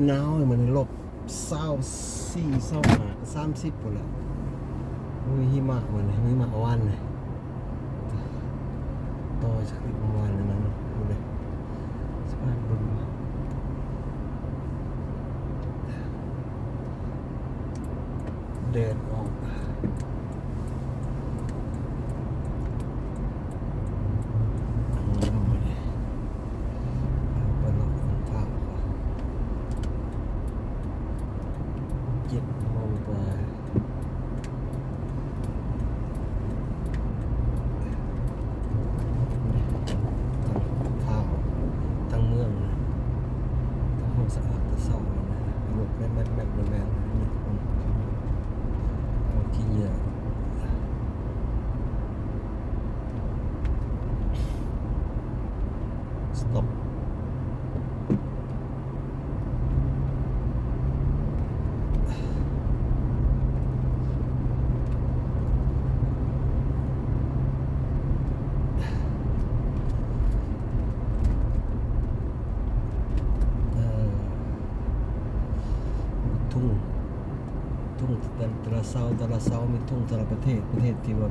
ໜາວມື້ນີ້ ລົບຊາວສີ່ ຊາວຫ້າ ສາມສິບພຸ້ນແຫຼະ. ມີຫິມະມື້ນີ້ ມີຫິມະວານນີ້ ຕໍ່ຈາກມື້ວານນີ້ນະ. ພຸ້ນເດ້ ສະພານບຸນ ແດດອອກ ງາມເລີຍ. ໄປເລາະເບິ່ງທາງ ເຈັດໂມງກວ່າ. ທາງເມືອງ ທຳຄວາມສະອາດແຕ່ເຊົ້າ ລົດແມ່ນໆໆໆ ຂີ້ເຫຍື້ອ ສະຕັອບ. ເອີ ທຸງ ທຸງແຕ່ ແຕ່ລະເສົາ ແຕ່ລະເສົາມີທຸງແຕ່ລະປະເທດ ປະເທດທີ່ວ່າ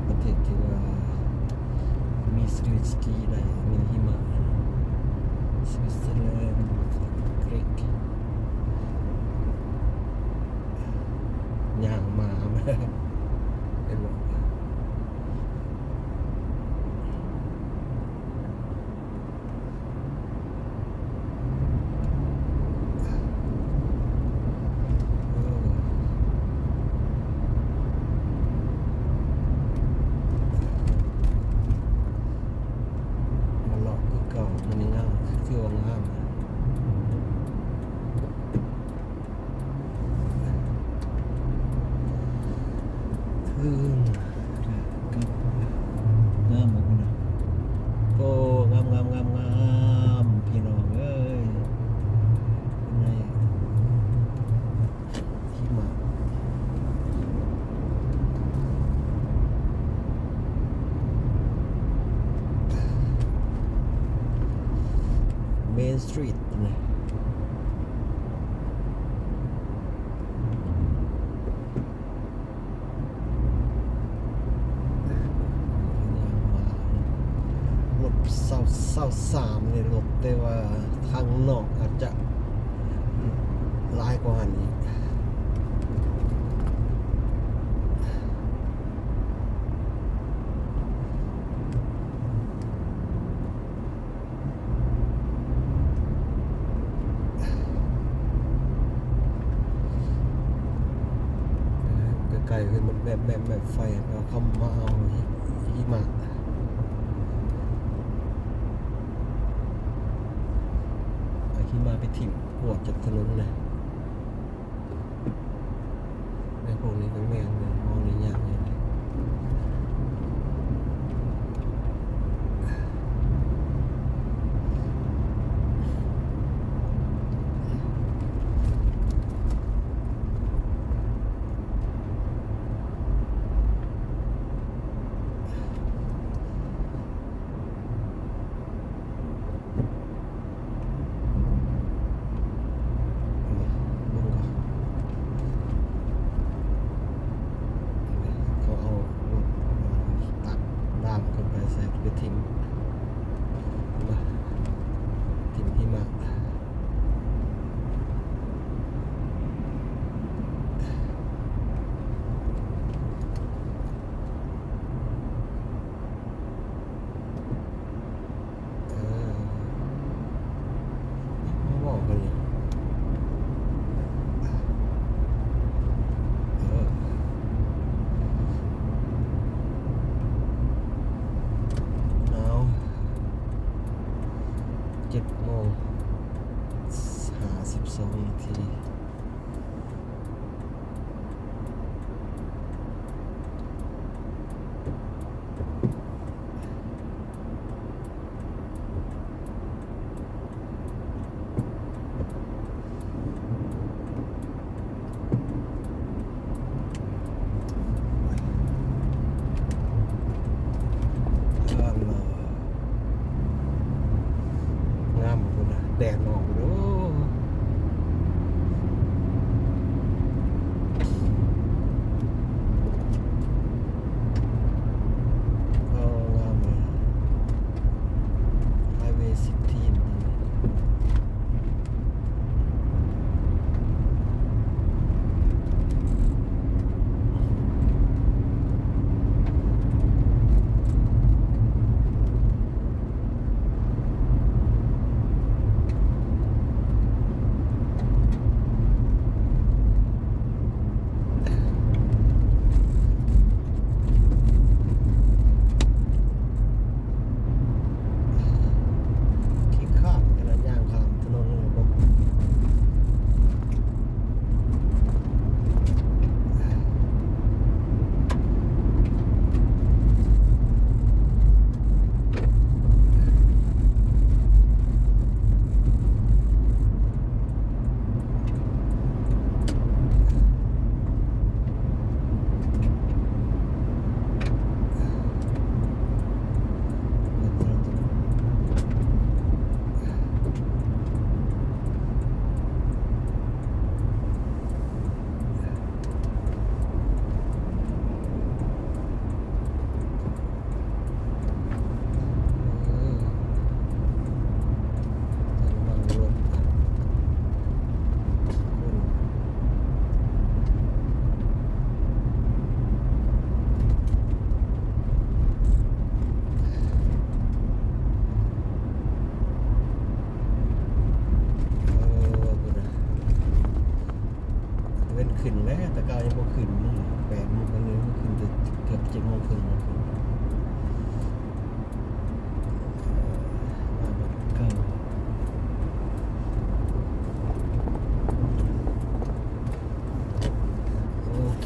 ປະເທດທີ່ວ່າມີສະກີ ສະກີໄດ້ ມີຫິມະ ສະວິດເຊີແລນ ເກຣັກ ຍ່າງມາ ເຫັນບໍ່? ມາເລາະຄືເກົ່າ ມື້ນີ້ງາມ ຄືວ່າງາມ. ງາມບໍ່ພຸ້ນນະ? ໂອ້ ງາມໆໆໆ ພີ່ນ້ອງເອີຍ ຫິມະ ເມນສະຕຣີດນີ້. ລົບຊາວ ຊາວສາມນີ້ລົບ ແຕ່ວ່າທາງນອກອາດຈະຫຼາຍກວ່າຫັ້ນອີກ. ໃກ້ໆ ເຫັນມັນແວບໆໆ ໄຟ ເຂົາມາເອົາຫິ ຫິມະ ເອົາຫິມະໄປຖິ້ມກວາດຈາກຖະໜົນນະ. ໃນພວກນີ້ກໍແມ່ນເລີຍ ມອງໄດ້ຍາກເລີຍ. ເນາະ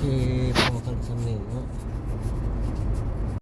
ເອ ພໍກັນສ່ຳນີ້ເນາະ.